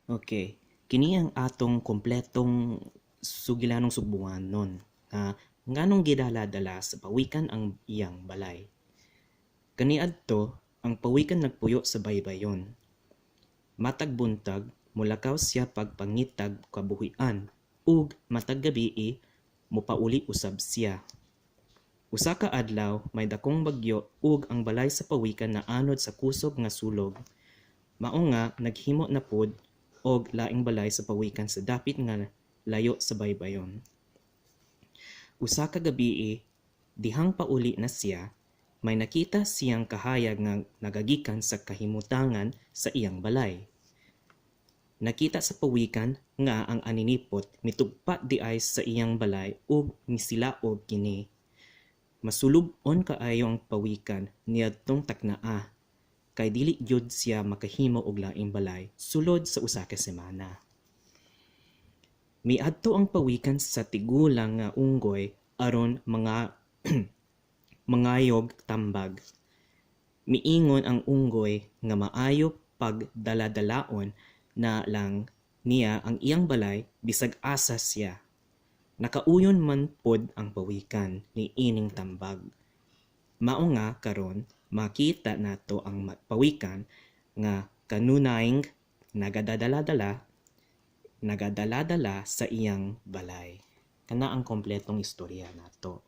Okay, kini ang atong kompletong sugilanong Sugbuanon nga nganong gidala-dala sa pawikan ang iyang balay. Kaniadto, ang pawikan nagpuyo sa baybayon. Matag buntag, mulakaw siya pagpangitag kabuhian ug matag gabii mopauli usab siya. Usa ka adlaw, may dakong bagyo ug ang balay sa pawikan naanod sa kusog nga sulog. Mao nga naghimo na pud og laing balay sa pawikan sa dapit nga layo sa baybayon. Usa ka gabii, dihang pauli na siya, may nakita siyang kahayag nga nagagikan sa kahimutangan sa iyang balay. Nakita sa pawikan nga ang aninipot mitugpa diay sa iyang balay ug misilaob kini. Masulub-on kaayo ang pawikan niadtong taknaa kay dili gyud siya makahimo og laing balay sulod sa usa ka semana. Miadto ang pawikan sa tigulang nga unggoy aron mga mangayog tambag. Miingon ang unggoy nga maayo pagdala-dalaon na lang niya ang iyang balay bisag asa siya. Nakauyon man pod ang pawikan niining tambag. Mao nga karon makita nato ang pawikan nga kanunayng nagadala-dala sa iyang balay. Kana ang kompletong istorya nato.